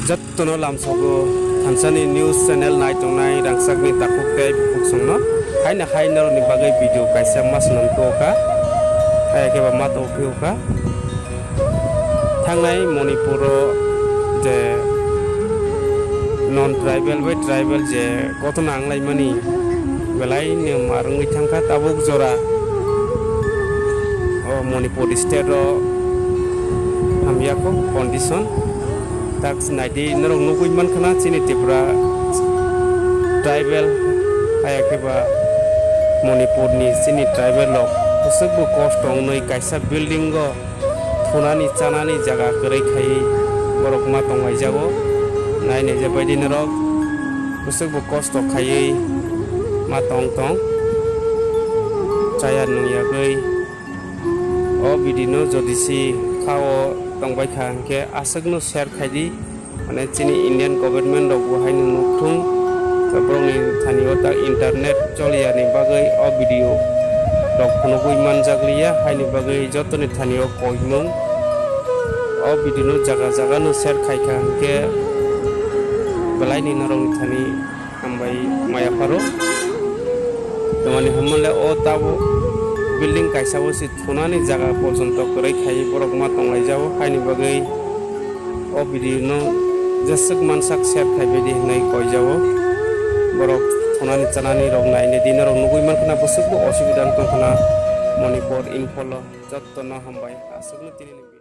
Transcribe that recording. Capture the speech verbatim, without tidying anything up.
Jottono lamsogo thansani news channel nai tongnai rangchakni takhuk tei bukhuk songno. Haino hai norokni bagwi video kaisa ma swnam tuoka, hai khe ba ma tong phiuka. Thangnai Manipuro je non tribal bai tribal je kothona wnglaimani belai no mar wngwi thangkha tabuk jora o Manipur state o hamya kho condition. Tak naidi norok nugwi mankha na chini Tripura tribal haya khe ba Manipur ni chini tribal rok bwswk bo kosto wngnwi kaisa building o thunani chanani jaga kwrwi khaiwi borok ma tonglaijao. Nai naijak baidi norok bwswk bo kosto khaiwi ma tong tong chaya nung yagwi. O video no jodi si kha o tongbai kha hinkhe aswk no share khai di. Mane chini Indian government rok bo haino nukthung, borokni thani o ta internet choliya ni bagwi o video rok phunugwi manjak liya, haini bagwi jotoni thani o koimung. O video no jaga jaga no share khai kha hinkhe belai ni norok ni thani hambai maya pharo. Tamani hwnmale o tabo building kaisa o se thunani jaga porjonto kwrwi khaiwi borok ma tonglaijao, haini bagwi o video no jeswk mansak share khaibaidi hinwi koijao. Borok thunani chanani rok nainai di norok nugwi mankha na bwswk bo osubida wng tongkha na Manipur Imphal o jotto no hambai aswk no tini ni.